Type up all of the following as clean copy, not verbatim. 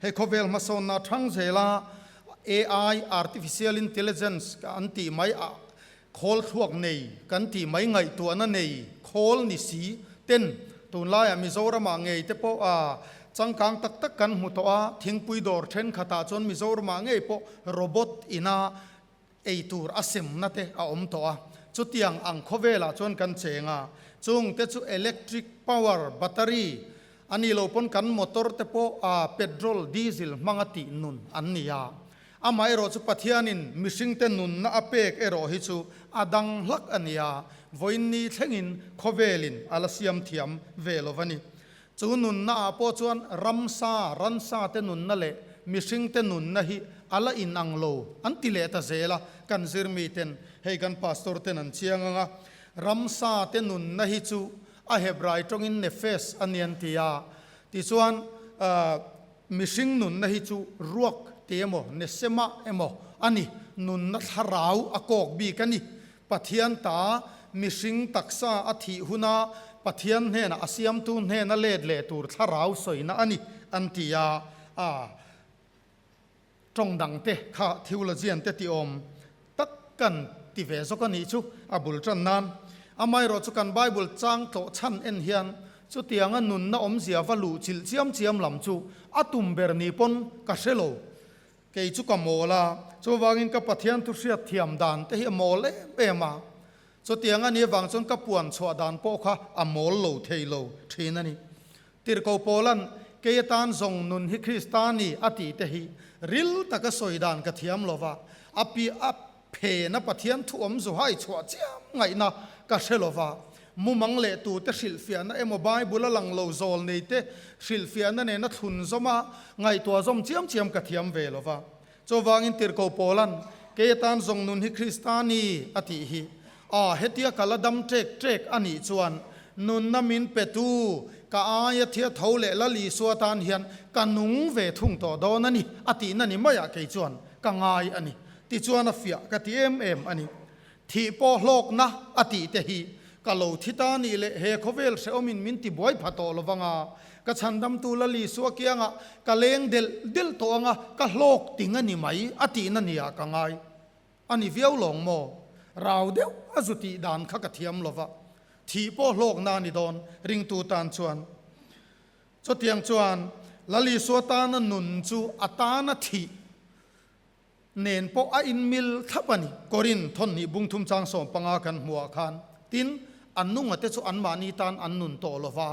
Hei khawvel hmasawnna thang zela AI, Artificial Intelligence, an tih mai a khawl thluak nei kan tih mai ngaihtuahna nei khawl ni si ten tunlaiah Mizoramah ngei te pawh a changkang tak tak kan hmu tawh a, thingpui dawr thenkhatah chuan Mizoramah ngei pawh robot ina ei tur a semna te a awm tawh a, chutiang ang khawvelah chuan kan cheng a, chung te chu electric power battery a nih loh pawn kan motor te pawh a petrol diesel hmanga tih nun an ni a, amaherawh chu Pathianin mihringte nunna a pek erawh hi chu a dang hlak a ni a, vawiinni thlengin khawvelin a la siam thiam ve lo va ni. Chu nunna ah pawh chuan ramsa, ransa te nunna leh mihring te nunna hi a la inang lo an ti leh ta zel a, kan zirmi ten hei kan pastor ten an chiang ang a, ramsa te nunna hi chu a Hebrai tawngin nefesh a ni an ti a, tichuan mihring nunna hi chu ruak te emaw nesema emaw a ni, nunna thlarau a kawk bik a ni. Pathian ta mihring taksa a thih huna Pathian hnenah a siamtu hnena let leh tur thlarau sawina a ni an ti a, a tawng dangte kha theologian te ti awm tak kan ti ve zawk a nih chu a bul tan nan. Amaherawh chu kan Bible chang tlawh chhan en hian chutianga nunna awmzia va luh chilh chiam chiam lam chu a tum ber ni pawn ka hre lo. Kei chu ka mawl a, chuvangin ka Pathian thu hriat thiam dan te hi a mawl em em a. Chutiang a nih avang chuan ka puan chhuah dan pawh kha a mawl lo thei lo thin a ni. Tirhko Paula'n, Kei atan zawng nun hi Krista ni a tih te hi ril taka sawi dan ka thiam lo va, a piah a phena Pathian thu awm zuhai chhuah chiam ngaihna ka hre lo va. Mumang leh tute hrilhfiahna emaw Bible a lang lo zawl nei te hrilhfiahna nena thlun zawm a, ngaihtuah zawm chiam chiam ka thiam ve lo va. Chuvangin Tirhko Paula'n, Kei atan zawng nun hi Krista ni, a tih hi. A, hetia ka la dam ṭek ṭek a nih chuan nunna min petu ka aia thia tho leh Lal Isua tan hian ka nung ve thung tawh dawn a ni, a tihna ni maiah kei chuan ka ngai a ni. Tichuan a fiah ka ti em em a ni. Thih pawh hlawkna a tih te hi ka lo thi ta nih leh he khawvel hrehawmin min ti buai pha tawh lovang a, ka chhandamtu Lali Sua kiangah ka leng delh delh tawh anga ka hlawk ting a ni mai a tihna nia ka ngai a ni viau lawng maw? Rau deuh a zu tih dan kha ka thiam lova, thih pawh hlawkna a ni dawn ringtu tan chuan. Chutiang chuan Lali Sua tana nun chu a tana thih nen pawh a inmil thlap a ni. Korin thawnhnih bung thum chang 15 kan hmuhah khan, tin, an nunga te chu anmahni tan an nun tawh lo va,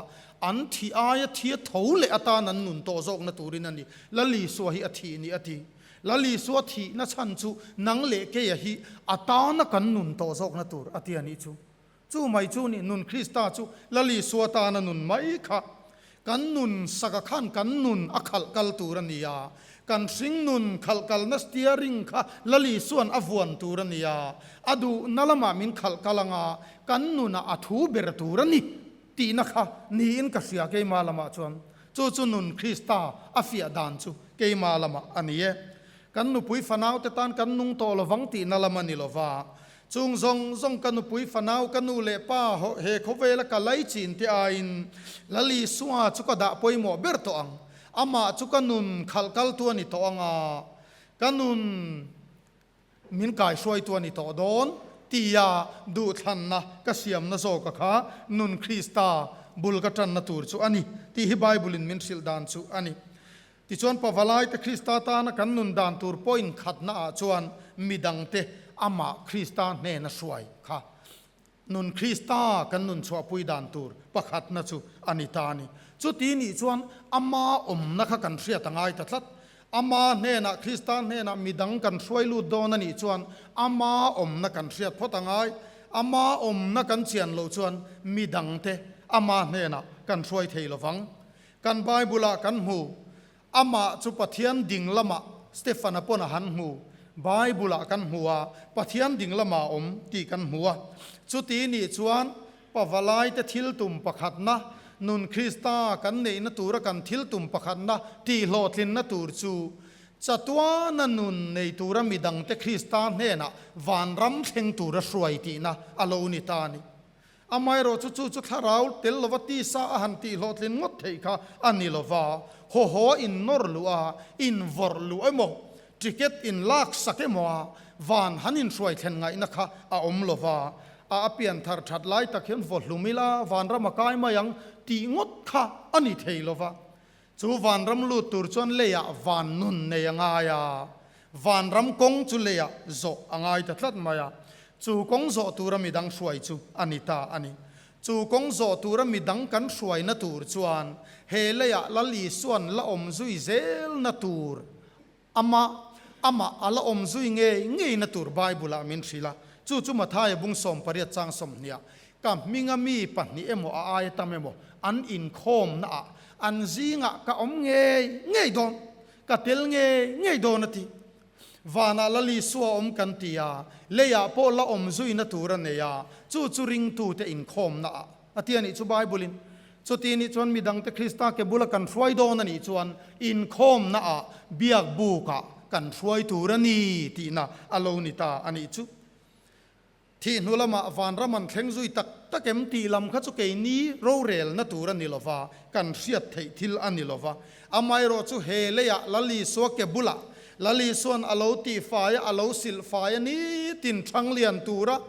an thih aia thia tho leh atan an nun tawh zawkna turin a ni. Lal Isua hi a thih ni a ti. Lal Isua thihna chhan chu nang leh keia hi a tana kan nun tawh zawkna tur a ti a nih chu. Chu mai chu ni, nun Krista chu Lal Isua tana nun mai kha. Kan nun saka khan kan nun a khalh kal tur a ni a, kan hring nun khalh kalna steering kha Lal Isua'n a vuan tur a ni a, a duhna lamah min khalh kal anga kan nunah a thu ber tur a ni tihna kha niin ka hria keimah lamah chuan. Chu chu nun Krista a fiah dan chu keimah lamah a ni e. Kan nupui fanaute tan kan nung tawh lovang tihna lam a ni lova, Chung zawng zawng ka nupui fanau ka nu leh pa he khawvela ka lai chin te aiin Lal Isua chu ka dah pawimawh ber tawh ang. Amah chu ka nun khalh kaltu a ni tawh ang a, ka nun min kaihruaitu a ni tawh dawn tia duhthlanna ka siamna zawka kha nun Krista bul ka tanna tur chu a ni tih hi Bible-in min hrilh dan chu a ni. Tichuan Pavalai te Krista tana kan nun dan tur point khatna ah chuan midangte amah Krista hnena hruai kha nun Krista kan nun chhuahpui dan tur pakhatna chu a ni ta a ni. Chuti nih chuan ama awmna kha kan hriat a ngai ta tlat. Ama hnenah Krista hnenah midang kan hruai lut dawn a nih chuan ama awmna kan hriat phawt a ngai. Ama awmna kan chian loh chuan midangte ama hnenah kan hruai thei lovang. Kan Bible-ah kan hmu, Amah chu Pathian ding lamah Stefan-a pawn a han hmu. Bible-ah kan hmu a, Pathian ding lamah a awm tih kan hmu a. Chuti nih chuan Pavalaite thil tum pakhatna, nun Krista kan neihna tura kan thil tum pakhatna tihhlawhtlinna tur chu chatuana nun nei tura midangte Krista hnenah vanram thleng tura hruai tihna a lo ni ta a ni. Amaherawhchu chu chu thlarau tel lova tisa a han tihhlawhtlin ngawt theih kha a ni lova, haw haw a innawr luh a, invawrh luh emaw, ticket inlak sak emaw a van han inhruai thlen ngaihna kha a awm lova, a a pianthar that lai tak hian vaw hlum ila vanram a kai mai ang tih ngawt kha a ni thei lova. Chu vanram lut tur chuan leiah van nun nei a ngai a, vanram kawng chu leiah zawh a ngai ta tlat mai a. Chu kawng zawh tura midang hruai chu a ni ta a ni. Chu kawng zawh tura midang kan hruaina tur chuan he leiah Lal Isuan la awm zui zelna tur Amah, amah a la awm zui ngei ngeina tur Bible-ah min hrilh a, chu chu Mathaia bung 18 chang 20ah, Ka hminga mi pahnih emaw a aia tam emaw an inkhawmnaah an zingah ka awm ngei ngei dawn, ka tel ngei ngei dawn a ti. Vanah Lal Isua awm kan ti a, leiah pawh la awm zuina tur a nei a, chu chu ringtute inkhawmnaah a ti a nih chu Bible-in. Chuti nih chuan midangte Krista ke bula kan hruai dawn a nih chuan inkhawmnaah biak bukah kan hruai tur a ni tihna a lo ni ta a nih chu. Thih hnu lamah vanram an thleng zui tak tak em tih lam kha chu keini rorelna tur a ni lova, kan hriat theih thil a ni lova. Amaherawh chu he leiah Lal Isua ke bulah Lal Isua'n a lo tihfai a, a lo silhfai a nitin thanglian tura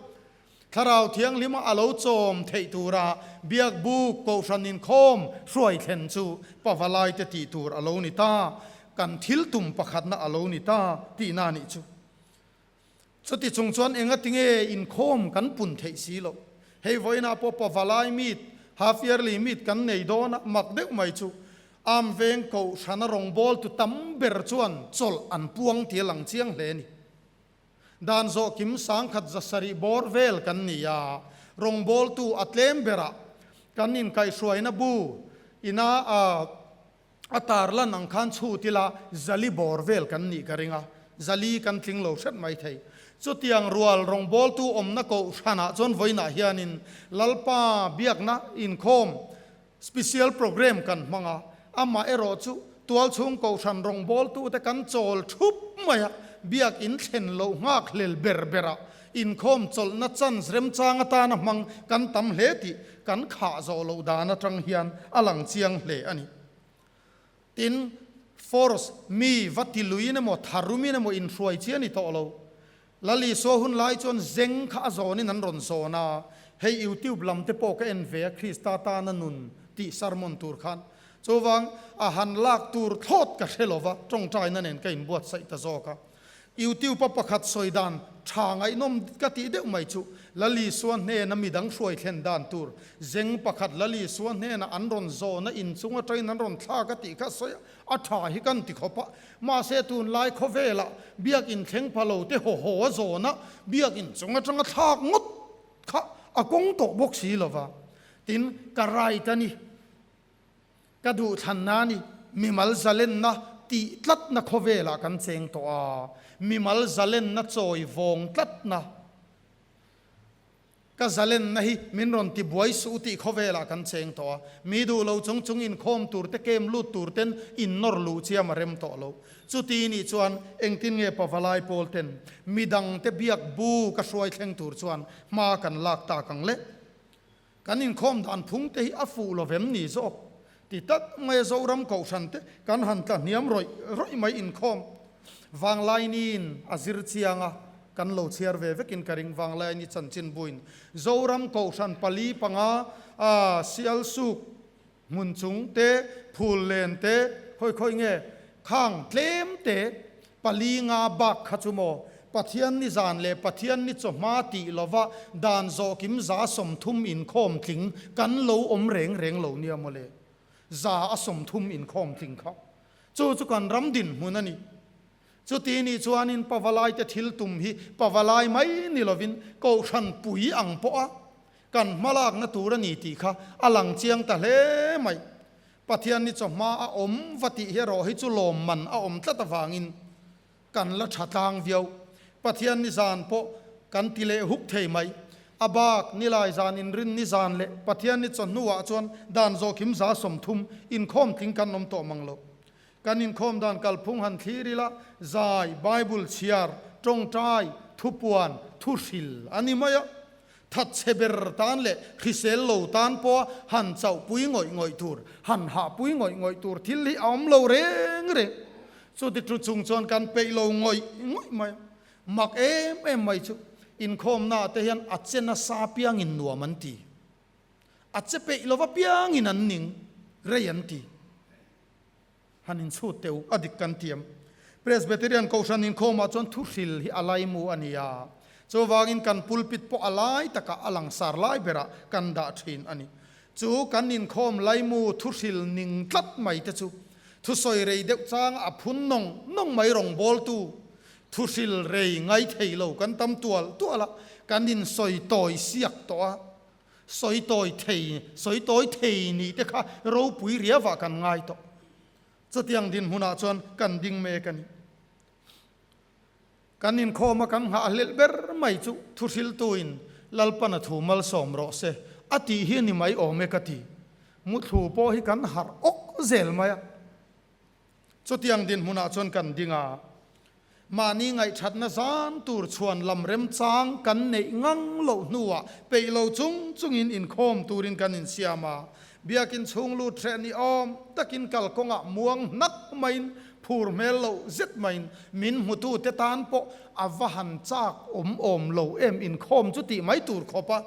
Thlarau Thianghlima a lo chawm theih tura biak buk kohhran inkhawm hruai thlen chu pavalaite tih tur a lo ni ta, kan thil tum pakhatna a lo ni ta tihna a nih chu. Chuti chung chuan engatinge inkhawm kan pun theih si loh? Hei vawiinah pawh pavalai meet, half yearly meet kan nei dawn a, mak deuh mai chu am veng kohhrana rawngbawltu tam ber chuan chawlh an puang tih a lang chiang hle a ni. Dan zawh kim sangkhat zasarih bawr vel kan ni a, rawngbawltu a tlem berah kan inkaihhruaina bu ina a tarlan ang khan chhut ila zali bawr vel kan nih ka ring a, zali kan tling lo hret mai thei. Chutiang rual rawngbawltu awmna kohhranah chuan vawiinah hianin Lalpa biakna inkhawm Special programme kan hmang a, amah erawh chu tualchhung kohhran rawngbawltute kan chawl thup mai a, biakin thlen loh nghak hlel ber berah inkhawm chawlhna chance remchang atana hmang kan tam hle tih kan khah zawh loh dan atang hian a lang chiang hle a ni. Tin, force, mi va ti luiin emaw tharumin emaw inhruai chi a ni tawh lo. Lal Isua hun lai chuan zeng kha a zawnin an rawn zawn a, hei YouTube lam te pawh ka en ve a Krista tana nun tih sermon tur khan. Chuvang a han lak tur thlawt ka hre lova tawngtaina nen ka inbuatsaih ta zawk a. YouTube a pakhat sawi dan tha ngaihnawm ka tih deuh mai chu Lal Isua hnena midang hruai thlen dan tur zeng pakhat Lal Isua hnena an rawn zawn a inchung atangin an rawn thlak a tih kha sawi a tha hi kan ti khawp a. Mahse tunlai khawvelah biakin thleng pha lo te haw haw a zawn a, biakin chung atanga thlak ngawt kha a kawng tawh bawk si lo va. Tin, ka right a ni, ka duhthlanna a ni, mimal zalenna tih tlatna khawvelah kan cheng tawh a, mimal zalenna chawi vawng tlatna. Ka zalenna hi min rawn ti buai suh tih khawvelah kan cheng tawh a, mi duh lo chung chung inkhawm tur te kem lut tur ten innawr luh chiam a rem tawh lo. Chuti nih chuan engtin nge pavalai pawl ten midang te biak bu ka hruai thleng tur chuan hma kan lak tak ang le? Kan inkhawm dan phung te hi a fuh lo vem ni zawk? Ti tak mai a Zoram Kohhran te kan han tla hniam rawih rawih mai inkhawm Vanglainiin a zir chiang a, kan lo chhiar ve vekin ka ring Vanglaini chanchin buin Zoram Kohhran pali panga a Sialsuk hmun chung te phul len te khawi khawi nge khang tlem te pali nga bak kha chu maw Pathian ni zan leh Pathian ni chawhma tih lova dan zawhkim 30% inkhawm tling kan lo awm reng reng lo nia mawle. 30% inkhawm tling kha. Chu chu kan ram dinhmun a ni. Chuti nih chuanin Pavalaite thil tum hi Pavalai mai ni lovin Kohhran pui ang pawha kan hmalakna tur a ni tih kha a lang chiang ta hle mai. Pathian ni chawhma a awm va tih hi erawh hi chu lawmman a awm tlat avangin kan la tha tlang viau. Pathian ni zan pawh kan ti leh huk thei mai. A bak nilai zan inrin ni zan leh Pathian ni chawhnuah chuan dan zawhkim 30% inkhawm tling kan awm tawh mang lo. Kan inkhawm dan kalphung han thlir ila, zai, Bible chhiar, tawngtai, thupuan, thuhril a ni mai a. Thatchhe ber tan leh hrisel lo tan pawha han chauhpui ngawih ngawih tur, han hahpui ngawih ngawih tur thil hi a awm lo reng reng. Chuti tu chung chuan kan peih lo ngawih ngawih mai a. Mak em em mai chu inkhawmnaah te hian a che nasa piangin nuam an ti. A che peih lova piangin an ning rei an ti. Han inchhut teh u, a dik kan tiam. Presbyterian Kohhran inkhawmah chuan thuhril hi a laimu a ni a, chuvangin kan pulpit pawh a lai takah a langsar lai berah kan dah thin a ni. Chu kan inkhawm laimu thuhril ning tlat mai te chu thusawi rei deuh changa a phun nawng nawng mai rawngbawltu thuhril rei ngai thei lo kan tam tual tual a, kan insawi tawi siak tawh a. Sawi tawi thei, sawi tawi thei nih te kha ropui riavah kan ngai tawh. Chutiang dinhmunah chuan kan ding mek a ni. Kan inkhawma kan nghahhlelh ber mai chu thuhriltuin Lalpana thu malsawm rawh se a tih hi ni mai awm e ka ti. Muthlu pawh hi kan harh awk zel mai a. Chutiang dinhmunah chuan kan ding a. Mahni ngaihthatna zan tur chhuan lam remchang kan neih ngang loh hnuah peih lo chung chungin inkhawm turin kan insiam a. Biakin chhung lut hreh ni awm takin kalkawngah muang hnak maiin phur hmel loh zet maiin min hmutute tan pawh a va han chak awm awm lo em inkhawm chu tih mai tur khawp a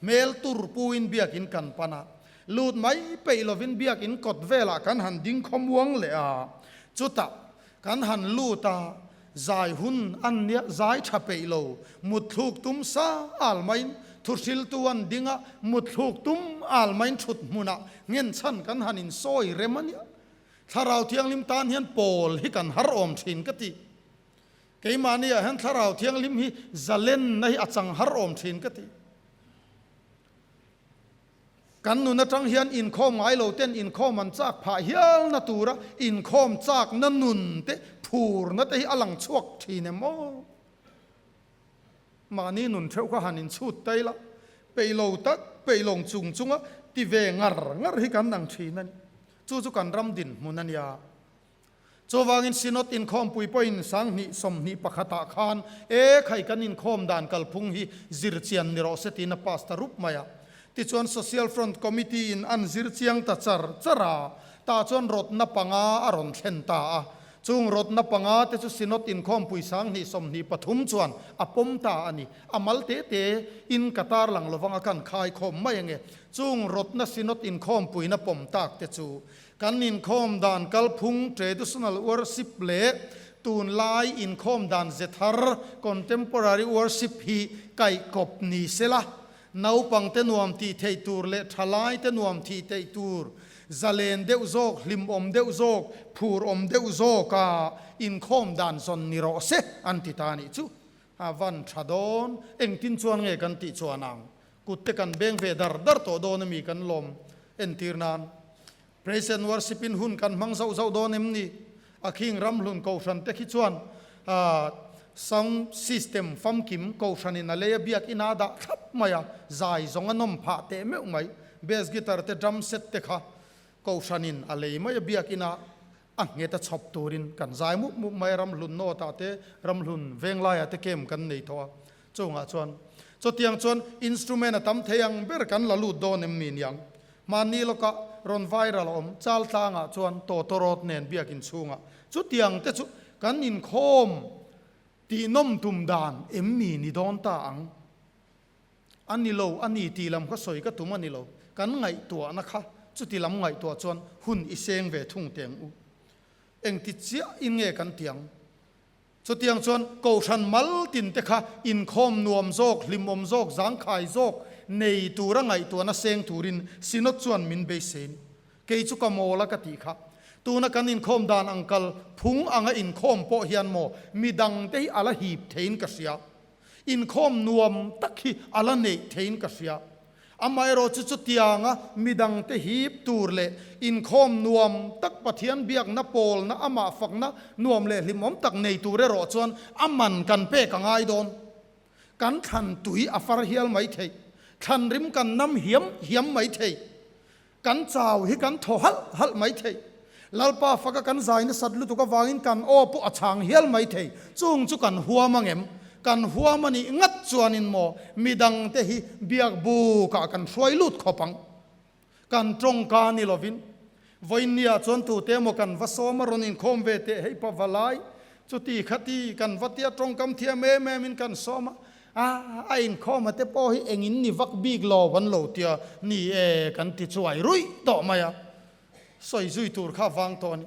hmel tur puin biakin kan pan a. Lut mai peih lovin biakin kawt velah kan han ding khawmuang leh a. Chutah Kan han lut a, zai hun an nia zai tha peih lo, mutthluk tum sa al maiin thuhriltu an ding a, mutthluk tum al maiin thut hmunah ngenchhan kan han insawi rem a nia. Thlarau Thianghlim tan hian pawl hi kan har awm thin ka ti. Keimahniah hian Thlarau Thianghlim hi zalenna hi a chang har awm thin ka ti. Kan nun atang hian inkhawm ngai lo ten inkhawm an chak phah hialna tura inkhawm chakna nun te, phurna te hi a lang chhuak thin em aw? Mahni nun theuh kha han inchhut ta ila, peih lo tak, peih lawng chung chunga ti ve ngar ngar hi kan ang thin a ni. Chu chu kan ram dinhmun a nia. Chuvangin Synod inkhawmpui pawhin 20 21 ah khan e khai kan inkhawm dan kalphung hi zir chian ni rawh se tiin a pass ta rup mai a. Tichuan Social Front Committee in an zir chiang ta char char a, tah chuan rawtna panga a rawn thlen ta a. Chung rawtna panga te chu Synod inkhawmpui 2023 chuan a pawm ta a ni. A mal te te in ka tarlang lovang a kan khaikhawm mai ange. Chung rawtna Synod inkhawmpuina pawm tak te chu Kan inkhawm dan kalphung, traditional worship, leh tunlai inkhawm dan ze thar, contemporary worship, hi kaihkawp ni sela, naupangte nuam tih theih tur leh thalaite nuam thih theih tur, zalen deuh zawk, hlimawm deuh zawk, phur awm deuh zawka inkhawm dan zawn ni rawh se an ti ta nih chu. A van tha dawn, engtin chuan nge kan tih chuan ang? Kut te kan beng ve dar dar tawh dawn a mi kan lawm entir nan. Praise and worship in hun kan hmang zauh zauh dawn em ni? A khing ramhlun kohhran te khi chuan sound system famkim kohhran in a lei a biak in a dah thlap mai a, zai zawng a nawm phah teh meuh mai. Bass guitar te drum set te kha kohhran in a lei mai a biak in a a nghet a chhawp turin kan zai mup mup mai a, ramhlun nawt ah te ramhlun venglai ah te camp kan nei tawh a. Chungah chuan, Chutiang chuan instrument a tam thei ang ber kan la lut dawn em ni niang? Hmanni lawkah rawn viral a awm, chal tlangah chuan tawtawrawt nen biakin chhungah chutiang te chu kan inkhawm tihnawm tum dan em ni ni dawn ta ang? A ni lo, a ni tih lam kha sawi ka tum a ni lo. Kan ngaihtuahna kha chuti lam ngaihtuah chuan hun i seng ve thung teh ang u. Engti chiahin nge kan ti ang? Chutiang chuan Kohhran mal tin te kha inkhawm nuam zawk, hlimawm zawk, zangkhai zawk nei tura ngaihtuahna seng turin Synod chuan min beisei ni. Kei chu ka mawl a ka tih kha. Tuna kan inkhawm dan ang kal phung anga inkhawm pawh hian maw midang te hi a la hip theiin ka hria. Inkhawm nuam tak hi a la neih theiin ka hria. Amaherawh chu chutianga midangte hip tur leh inkhawm nuam tak Pathian biakna pawlna amah fakna nuam leh hlimawm tak nei tur erawh chuan a man kan pek a ngai dawn. Kan thlan tui a far hial mai thei. Thlan rim kan nam hiam hiam mai thei. Kan chau hi kan thaw halh halh mai thei. Lalpa faka kan zai nasat lutuk avangin kan aw pawh a chhang hial mai thei. Chung chu kan huam ang em? Kan huam a nih ngat chuanin maw midangte hi biak bukah kan hruai lut khawp ang. Kan tawngka ni lovin vawiinniah chuan tute emaw kan va sawm a rawn inkhawm ve teh hei pa valai chuti khati kan va tia tawngkam thiam em em in kan sawm a, a a inkhawm a te pawh hi engin ni vak bik lo an lo tia ni e kan ti chuai ruih tawh mai a, sawi zui tur kha vang tawh a ni.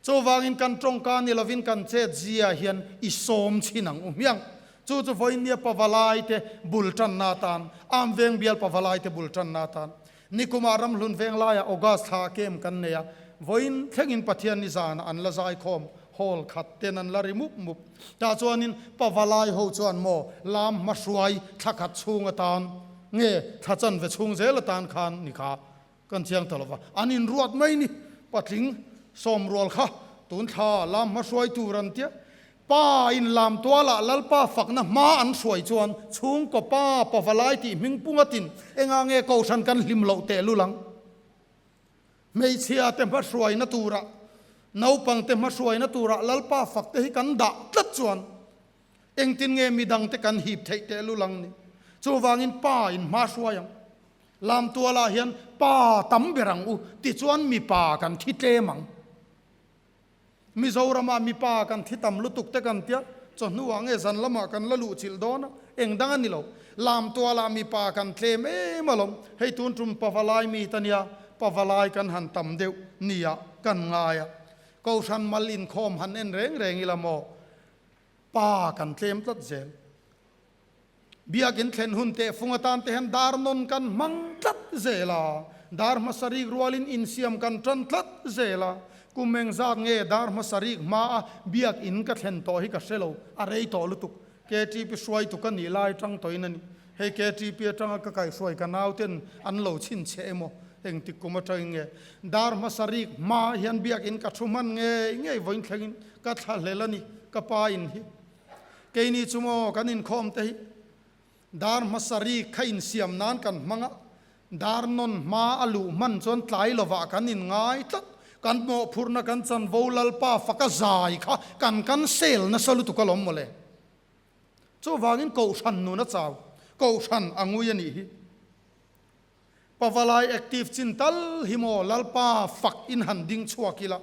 Chuvangin kan tawngka ni lovin kan chet zia hian i sawm chhin ang u hmiang. Chu chu vawiinnia pavalaite bul tanna atan, Am veng bial pavalaite bul tanna atan. Nikumah Ramhlun veng laiah August thla camp kan nei a, vawiin thlengin Pathian ni zanah an la zaikhawm hall khat ten an la ri mup mup. Tah chuanin pavalai ho chuan maw lam hmahruai thla khat chhung atan nge thla chanve chhung zel atan khan ni kha Kan chiang ta lova, an inruat mai ni. Patling sawmrual kha tun thla lam hma hruai tur an tia. Pa in lam tualah Lalpa fakna hma an hruai chuan chhungkaw pa pavalai tih hming punga tin enga nge kohhran kan hlim loh teh lul ang. Hmeichhia te hma hruaina turah, naupang te hma hruaina turah Lalpa fak te hi kan dah tlat chuan engtin nge midang te kan hip theih teh lul ang ni. Chuvangin pa in hma hruai ang. Lamtualah hian pa tam ber ang u, tichuan mipa kan thi tlem ang. Mizoramah mipa kan thi tam lutuk te kan tia, chawhnuah nge zan lamah kan la luh chilh dawn a, eng dang a ni lo. Lamtualah mipa kan tlem em alawm, hei tun tum pavalai mi ta nia, pavalai kan han tam deuh nia kan ngai a. Kohhran mal inkhawm han en reng reng ila maw, pa kan tlem tlat zel. Biakin thlen hun tehfung atan te hian dar nawn kan hmang tlat zel a, dar hmasa rik rualin insiam kan tan tlat zel a, kum engzat nge dar hmasa rik hmaa biakin ka thlen tawh hi ka hre lo, a rei tawh lutuk. KTP hruaitu ka nih lai tang tawhin a ni. Hei KTP atanga ka kaihhruai ka nauten an lo chhinchhiah emaw engtik kum atangin nge dar hmasa rik hma hian biakin ka thu hman ngei ngei vawiin thlengin ka thlahlel a ni ka pa in hi. Keini chu maw kan inkhawm te hi dar hmasa rik kha insiam nan kan hmang a, dar nawn hma a luh hman chuan tlai lovah kan inngai tlat. Kan mawhphurhna kan chanvo Lalpa faka zai kha kan kan sel nasa lutuk alawm mawle. Chuvangin Kohhran nun a chau, Kohhran a ngui a nih hi. Pavalai active chin tal hi maw Lalpa fak in han ding chhuak ila,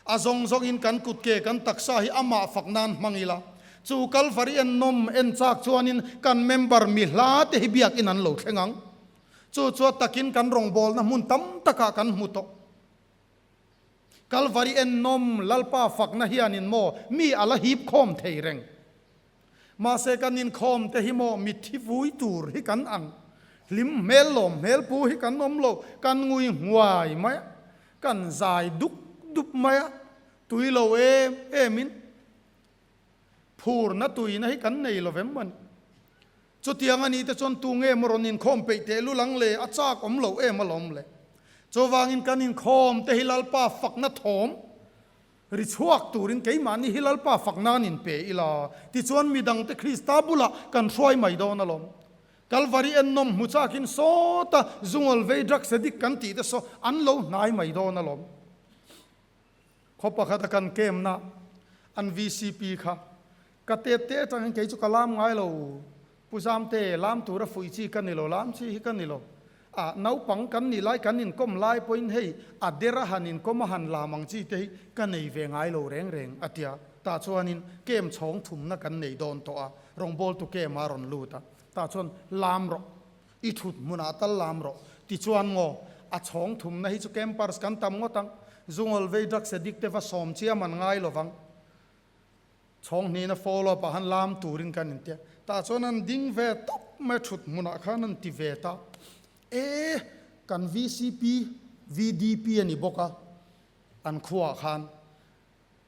a zawng zawng in kan kut ke kan taksa hi amah fak nan hmang ila, chu Kalvari en nawm en chak chuan in kan member mi hla te hi biak in an lo thleng ang. Chu chu a tak in kan rawngbawlna hmun tam tak ah kan hmu tawh. Kalvari en nawm Lalpa fakna hian in maw mi a la hip khawm thei reng. Mahse kan inkhawm te hi maw mitthi vui tur hi kan ang, hlim hmel lawm hmel pu hi kan awm lo, kan ngui nghuai mai a, kan zai dup dup mai a, tui lo em em in phurna tuina hi kan nei lo vem a ni. Chutiang a nih te chuan tu nge maw rawn inkhawm peih teh lul ang le, a chak awm lo em alawm le. Chuvangin kan inkhawm te hi Lalpa fakna thawm Ri chhuak turin keimahni hi Lalpa fak nan in pe ila, tichuan midangte Krista bulah kan hruai mai dawn alawm. Kalvari ennawm hmu chakin sawta zungawl vei drugs addict kan tih te saw an lo hnai mai dawn alawm. Khaw pakhata kan kemna an vcp kha ka tet te atangin kei chu ka lam ngai lo, Pu Zamte, lam tura fuih chi ka ni lo, lam chi hi ka ni lo. A, naupang kan nih lai, kan inkawm lai pawhin hei a der a han inkawm a han lam ang chi te hi ka nei ve ngai lo reng reng, a ti a. Tah chuanin kem chhawng thumna kan nei dawn tawh a, rawngbawltu kem a rawn lut a. Tah chuan lam rawh, i thut hmunah tal lam rawh. Tichuan ngaw, a chhawng thumna hi chu campers kan tam ngawt ang, zungawl vei drugs addict te va sawm chiam an ngai lovang. Chhawng hnihna follow up ah han lam turin kan intia. Tah chuan an ding ve tawp mai a, thut hmunah khan an ti ve ta. E, kan vcp, VDP a ni bawk a, an khuaah khan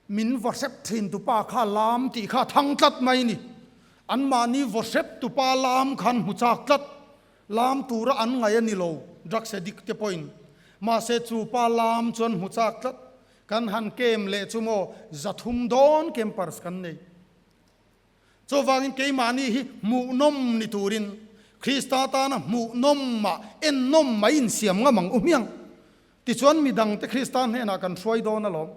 min vaw hrep thin tupa kha lam tih kha a thang tlat mai ni. Anmahni vaw hrep tupa lam khan hmu chak tlat. Lam tura an ngaih a ni lo, drugs addict te pawhin. Mahse chu pa lam chuan hmu chak tlat. Kan han kem leh chu maw 300 dawn campers kan nei. Chuvangin keimahni hi hmuhnawm ni turin Krista tana hmuhnawm ah ennawm mai insiam ngam ang u hmiang. Tichuan midangte Krista hnenah kan hruai dawn alawm.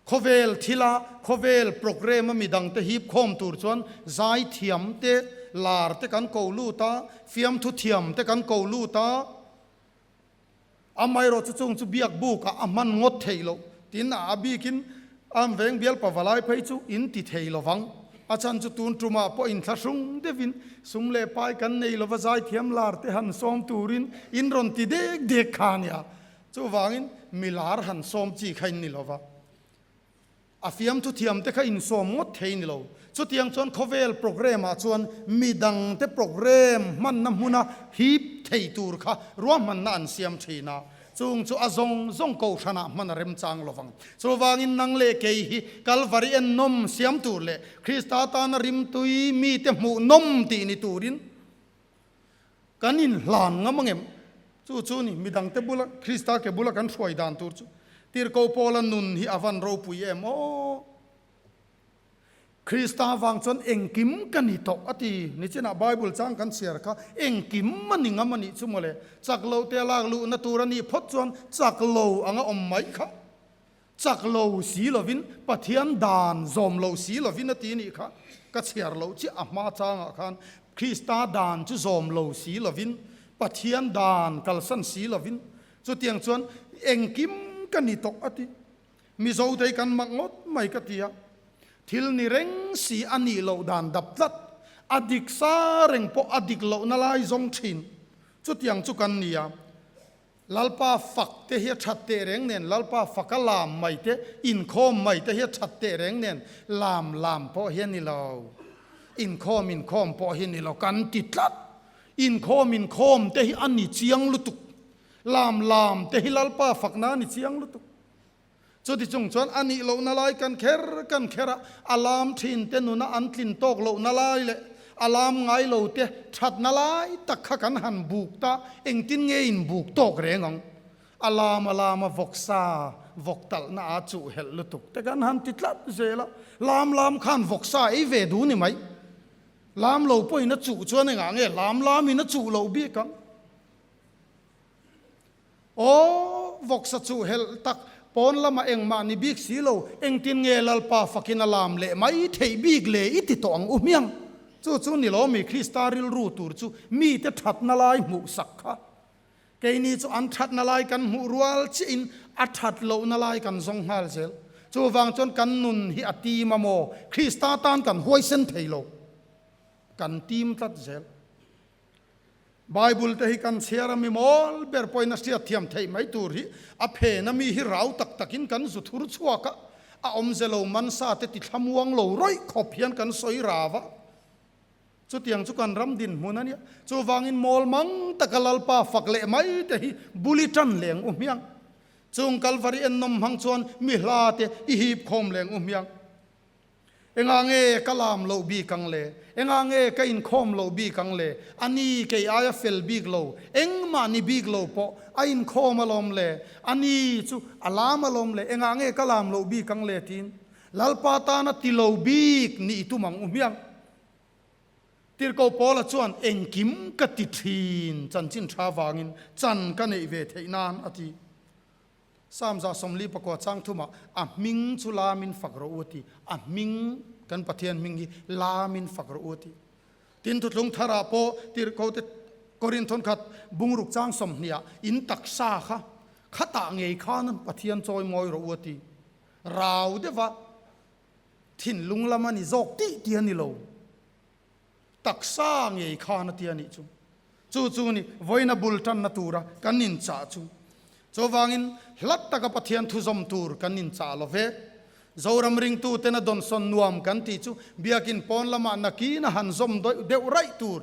Khawvel thila khawvel programme a midangte hip khawm tur chuan zaithiam te, lar te kan ko lut a, fiamthu thiam te kan ko lut a. Amaherawh chu chung chu biak bukah a hman ngawt theih loh. Tin, a bikin am veng bial pavalai phei chu in ti thei lo vang. A chhan chu tun tumah pawh inthlahrung deuhin sum leh pai kan nei lova zaithiam lar te han sawm turin in rawn ti dek dek kha a nia. Chuvangin mi lar han sawm chi kha in ni lo va, a fiamthu thiam te kha insawm ngawt thei ni lo. Chutiang chuan khawvel programme ah chuan mi dangte programme hmanna hmuna hip thei tur kha ruahmanna an siam thin a, chung chu a zawng zawng kohhranah hman a remchang lo vang. Chuvangin nang leh kei hi Kalvari ennawm siam tur leh Krista tana rimtui mite hmuh nawm tih ni turin Kan inhlan ngam angem? Chu chu ni, midangte bula, Krista ke bula kan hruai dan tur chu Tirhkoh Paula nun hi a van ropui em aw! Krista vang chuan engkim ka ni tawh a ti. Nichinah Bible chang kan chhiar kha engkim a ni ngam a nih chu mawle. Chak lo te a lak luhna tur a nih phawt chuan chak lo anga awm mai kha. Chak lo si lovin, Pathian dan zawm lo si lovin a ti nih kha ka chhiar loh chiah a hma changah khan Krista dan chu zawm lo si lovin, Pathian dan kalsan si lovin chutiang chuan engkim ka ni tawh a ti. Mizo te hi kan mak ngawt mai ka ti a, thil ni reng si a nih loh dan dap tlat, a dik sa reng pawh a dik lohna lai zawng thin chutiang chu kan ni a. Lalpa fak te hi a that teh reng nen, Lalpa faka lam mai te, inkhawm mai te hi a that teh reng nen, lam lam pawh hi a ni lo, inkhawm inkhawm pawh hi a ni lo, kan ti tlat. Inkhawm inkhawm te hi a ni chiang lutuk, lam lam te hi Lalpa fakna a ni chiang lutuk. Chuti chung chuan a nih lohna lai kan kher kan kher a, a lam thin te nuna an tlin tawk lohna lai leh a lam ngai lo te thatna lai tak kha kan han buk ta, engtin nge in buk tawk reng ang? A lam a lam a vawksa vawk talhna a chuh helh lutuk te kan han ti tlat zel a, lam lam khan vawksa ei ve duh ni mai. Lam lo pawhin a chuh chuan engah nge lam lamin a chuh loh bik ang? Aw, vawksa chu helh tak, pawn lamah engmah ni bik si lo, engtin nge Lalpa fakin a lam leh mai theih bik le i ti tawh ang u hmiang. Chu chu ni lo mi Krista rilru tur chu mite thatna lai hmuh sak kha. Keini chu an thatna lai kan hmuh rual chiahin a that lohna lai kan zawng nghal zel. Chuvang chuan kan nun hi a tim a maw? Krista tan kan huaisen thei lo. Kan tim tlat zel. Bible te hi kan chhiar a mi mawl ber pawhin a hriat thiam theih mai tur hi a phen a mi hi rau tak takin kan zu thur chhuak a, a awmze lo mansa te ti thlamuang lo rawih khawp hian kan sawi rau a. Chutiang chu kan ram dinhmun a nia. Chuvangin mawl mang taka Lalpa fak leh mai te hi buli tan leng u hmiang. Chung Kalvari ennawm hmang chuan mi hla te i hip khawm leng u hmiang. Engah nge ka lam loh bik ang le? Engah nge ka inkhawm loh bik ang le? A ni, kei aia fel bik lo, engmah ni bik lo pawh a inkhawm alawm le? A ni chu a lam alawm le? Engah nge ka lam loh bik ang le? tiin Lalpa tana ti lo bik nih i tum ang u hmiang. Tirhkoh Paula chuan, Engkim ka ti thin, chanchin tha vangin chan ka neih ve theih nan, a ti. Psalm 49 chang thumah, A hming chu lamin fak rawh u a ti. A hming, kan Pathian hming hi lamin fak rawh u a ti. Tin, Thuthlung Tharah pawh Tirhkote Korinthon khat bungruk chang 20ah, In taksa kha khatah ngei khan Pathian chawi mawi rawh u a ti. Rau deuha thinlung lam a ni zawk tih ti a ni lo. Taksa ngei khan a ti a nih chu. Chu chu ni vawiina bul tanna tura kan inchah chu. Chuvangin hlat taka Pathian thuzawm tur kan inchah lo ve. Zoram ringtuten a dawnsawn nuam kan tih chu biakin pawn lamah nakina han zawm deuh raih tur,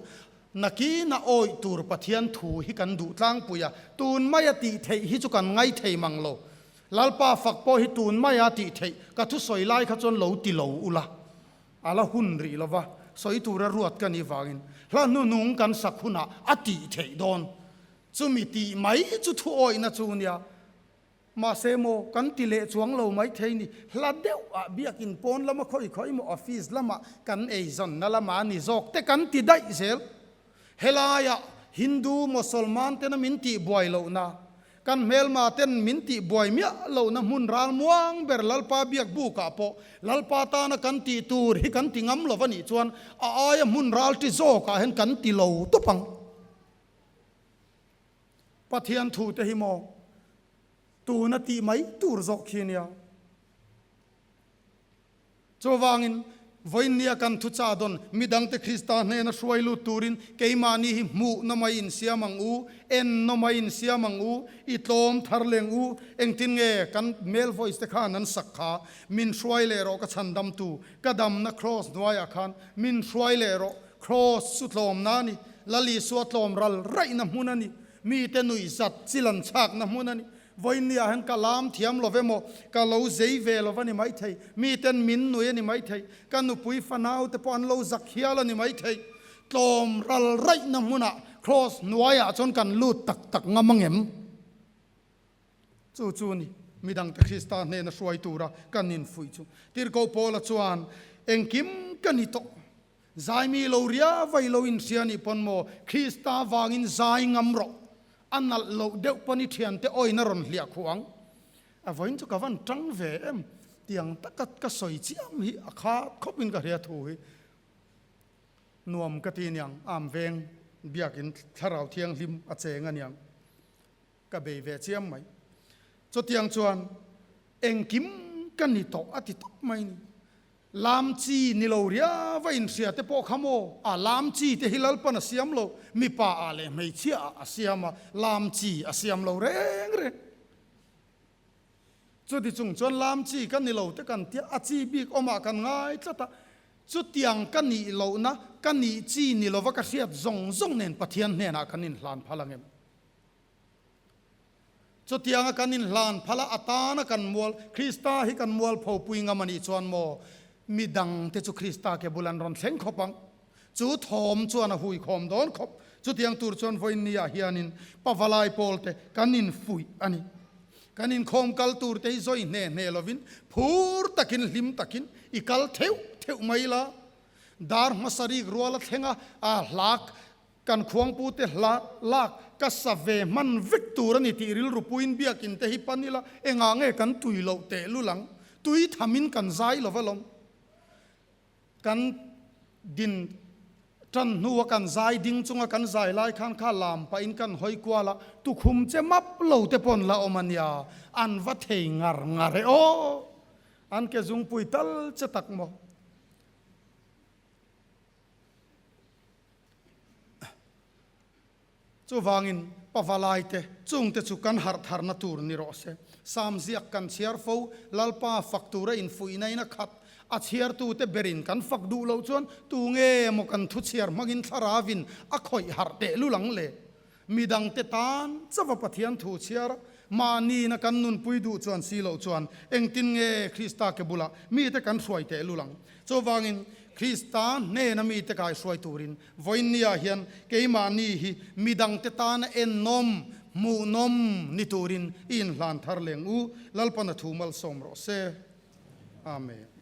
nakina awih tur Pathian thu hi kan duh tlangpui a, tun maia tih theih hi chu kan ngaithei mang lo. Lalpa fak pawh hi tun maia tih theih ka thusawi lai kha chuan lo ti lo ula. A la hun rih lo va, sawi tura ruat ka nih vangin hla hnuhnung kan sak hunah a tih theih dawn. Chumi tih mai chu thu awihna chu nia. Mahse maw, kan ti leh chuang lo mai thei ni. Hla deuh ah biakin pawn lama khawi khawi maw office lamah kan eizawnna lamah a ni zawk te kan ti daih zel. Helaiah Hindu Mosolman tena min tih buai lohna. Kan hmelma ten min tih buai miah lohna hmun ral muang ber Lalpa biak bukah pawh Lalpa tana kan tih tur hi kan ti ngam lo va nih chuan a aia hmun ral ti zawkah hian kan ti lo tawp ang. Pathian thu te hi maw tuna tih mai tur zawk khi nia. Chuvangin, vawiinnia kan thuchah dawn midangte Krista hnena hruai lut turin keimahni hi hmuh na mai insiam ang u, en na mai insiam ang u, i tlawm thar leng u, engtin nge kan male voice te khan an sak kha, min hruai leh rawh ka chhandamtu, ka damna kraws hnuaiah khan min hruai leh rawh, kraws chu tlawmna a ni, Lal Isua tlawm ral raihna hmun a ni, mite nuihzat chilan chhakna hmun a ni. Vawiinniah hian ka lam thiam lo emaw, ka lo zei ve lo a ni maithei, miten min nui a ni maithei, ka nupui fanau te pawh an lo zak hial a ni maithei. Tlawm ral raihna hmunah Kraws hnuaiah chuan kan lut tak tak ngam ang em? Chu chu ni, midangte Krista hnena hruai tura kan infuih chu. Tirhkoh Paula chuan, Engkim ka ni tawh. Zaimi lo ria vai lo inhria nih pawn maw Krista vangin zai ngam rawh. A nalh loh deuh pawn i thiante awina rawn hliah khuh ang. A vawiin chu ka van tang ve em tiang taka ka sawi chiam hi a khat khawp in ka hria thu hi nuam ka ti niang am veng biakin thlarau thianghlim a cheng a niang ka bei ve chiam mai. Chutiang chuan engkim ka ni tawh a ti tawp mai ni. Lam chi ni lo riau a inhria te pawh kha maw? A lam chi te hi Lalpan a siam lo, mipa ah leh hmeichhia ah a siam a, lam chi a siam lo reng reng. Chuti chung chuan lam chi ka ni lo te kan tia, a chi bik awmah kan ngai tlat a, chutiang ka nih lohna, ka nih chi ni lova ka hriat zawng zawng nen Pathian hnenah kan inhlan phal ang em? Chutianga kan inhlan phal a, a tana kan mual, Krista hi kan mual phopui ngam a nih chuan maw, mi dangte chu Krista ke bul an rawn thleng khawp ang. Chu thawm chuan a hui khawm dawn khawp. Chutiang tur chuan vawiinniah hianin pavalai pawlte kan infuih a ni. Kan inkhawm kal turte hi zawi hne hne lovin phur takin hlim takin i kal theuh theuh mai la. Dar hmasa rik rual a thleng a, a hlak Kan khuangpute hla lak ka sa ve hman vek tur a ni tih rilru puiin biakin te hi pan ila engah nge kan tui loh teh lul ang? Tui thamin kan zai lo va lawm. Kan din tan hnua kan zai ding chunga kan zai lai khan kha lam pahin kan hawi kual a, tukhum che map lo te pawn la awm a nia, an va thei ngar ngar e aw! An ke zungpui tal che tak maw? Chuvangin pavalaite chungte chu kan harh tharna tur ni rawh se. Sam ziak kan chhiar fo, Lalpa fak tura infuihna in a khat. A chhiartute berin kan fak duh loh chuan tu nge maw kan thu chhiar hmangin thlaravin a khawih harh teh lul ang le? Midangte tan chauha Pathian thu chhiar a, mahniina kan nunpui duh chuan si loh chuan engtin nge Krista ke bulah mite kan hruai teh lul ang? Chuvangin, Krista hnena mite kai hruai turin vawiinniah hian keimahni hi midangte tana ennawm, hmuhnawm ni turin i inhlan thar leng u. Lalpan a thu malsawm rawh se. Amen.